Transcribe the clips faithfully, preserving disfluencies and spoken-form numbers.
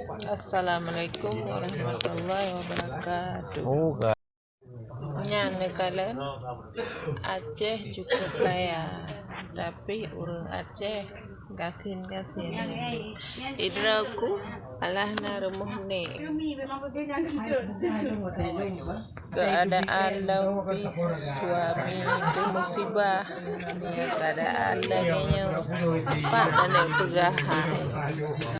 Assalamualaikum warahmatullahi wabarakatuh. Oh, ga- Nyan neukalon Aceh cukup kaya, tapi ureuëng Aceh gasien-gasien. Idroku alah na rumoh nek. Keuadaan lom pih suami itu musibah. Keuadaan lagée nyoe pat aneuk peugah hai.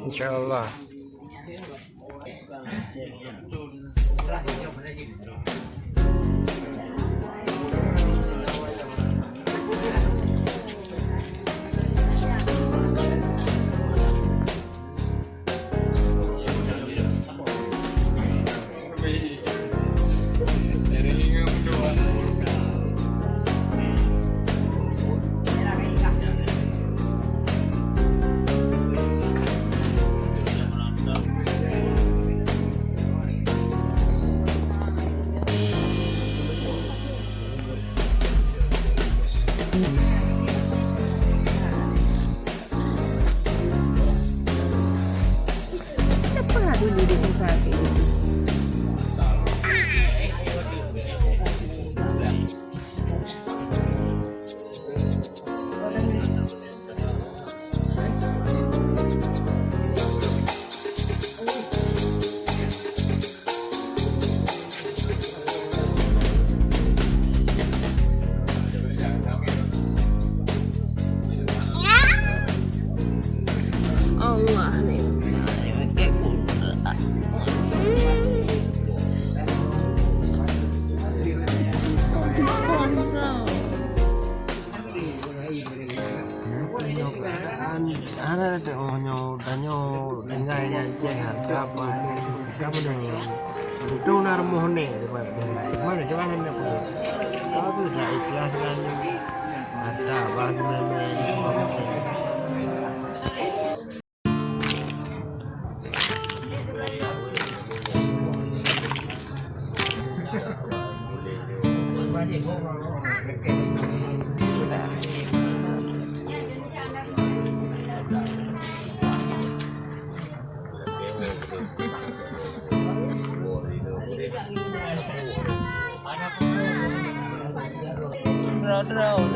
Insya Allah. Kenapa dulu dia usaha kayak gitu? Allah ni. Hana teuh nyoe, tanyoe tinggai di Aceh, hareuta apa ada, hareuta mana? Untung na rumoh nek, mana, di mana nak pergi? Tapi nak ikhlas dan hareuta apa gimana? Droe-droe.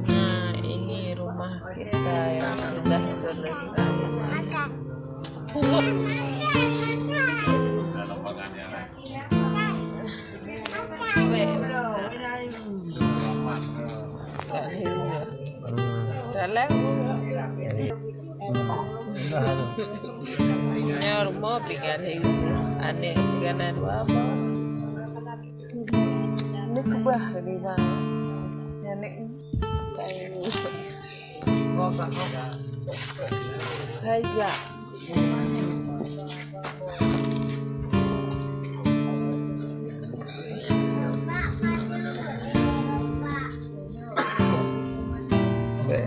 Nah, ini rumah kita yang sudah selesai. Dalam. Nyoe rumoh pih ka lheueh. Aneuk pih ka na dua boh. Neukeubah lagi bang. Aneuk. Hai, jak.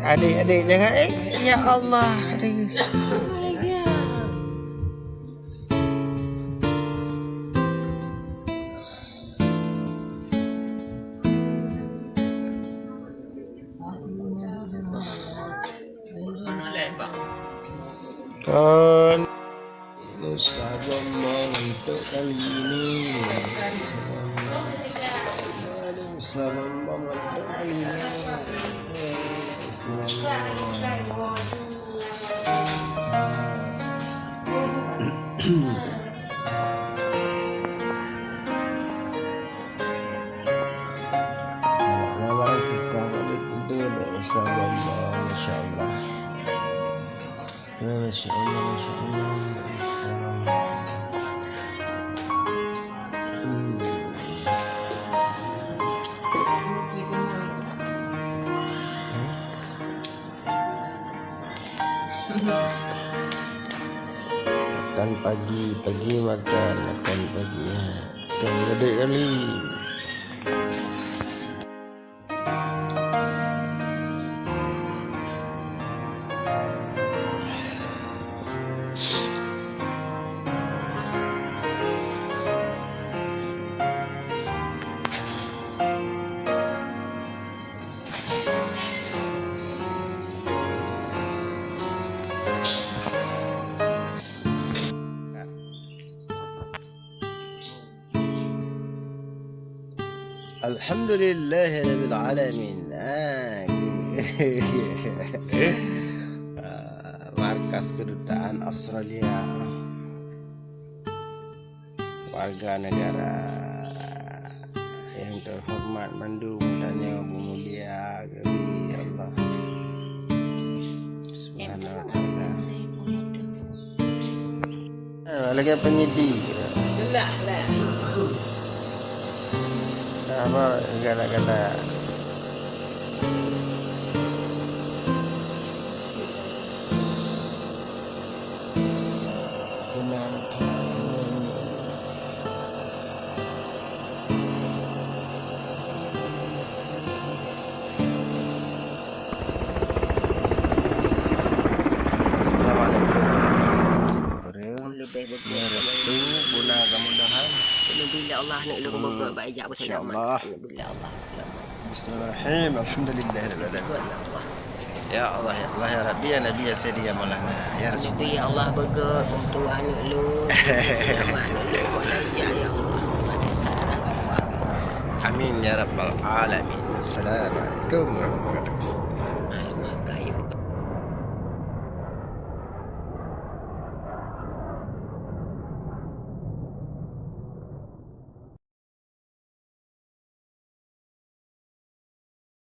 Adik-adik jangan, eh, ya Allah, adik. Kon. Saban mantap kali ini. Saban mantap kali ini. Lala sisa kali itu dah, masya Allah, masya Allah. Masya Allah, masya Allah, masya Allah. Hmm. Makan pagi, pagi makan, makan pagi. Ha. Makan gede kali. Alhamdulillahirabbil alamin. Ah, markas kedutaan Australia. Warga negara yang terhormat mandum dan yang mulia kami, ya Allah Subhanahu wa Taala. Ah, lagi penyidik. Lah, lah. Dah apa galak-galak. Assalamualaikum. Leubeh beugöt. Restu guna kemudahan. Alhamdulillah Allah aneuk lôn beugöt bak ijak beusalamat. Insyaallah. Alhamdulillah Allah. Bismillahirrahmanirrahim. Alhamdulillahirabbil alamin. Ya Allah, ya Allah, ya Rabbi, ya Nabi, ya Sayyidi, ya Maulana, ya Rasul. Nabi, ya Allah, beugöt untuk aneuk lôn. Nama aneuk lôn, Maulana, ya Allah. Amin ya rabbal alamin. Assalamualaikum warahmatullahi wabarakatuh.